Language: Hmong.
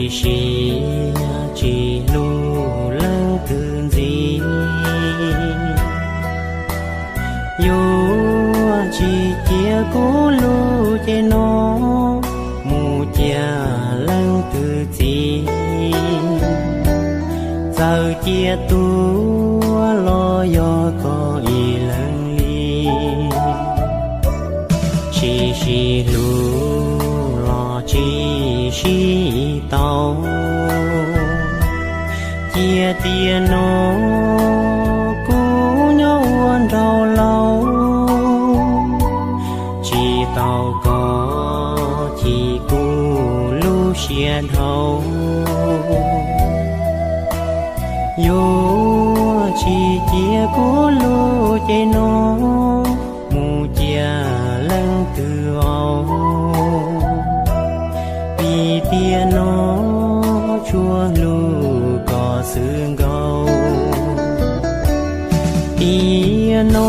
Sim siab tsis hlub leej twg ntxiv, yuav tsis cia kuv lub cev no mus cia leej twg txiv. Txawm cia tuag los yog koj ib leeg li, tsis sib hlub los tsis sib tau. Cia tiam no kuv nyob ua nraug laus, tsis tau koj chim kuv lub siab dhau. Yuav tsis cia kuv lub cev no mus cia leej twg os. Vim tiam no tsuas hlub koj xwb nkaus. Tiam no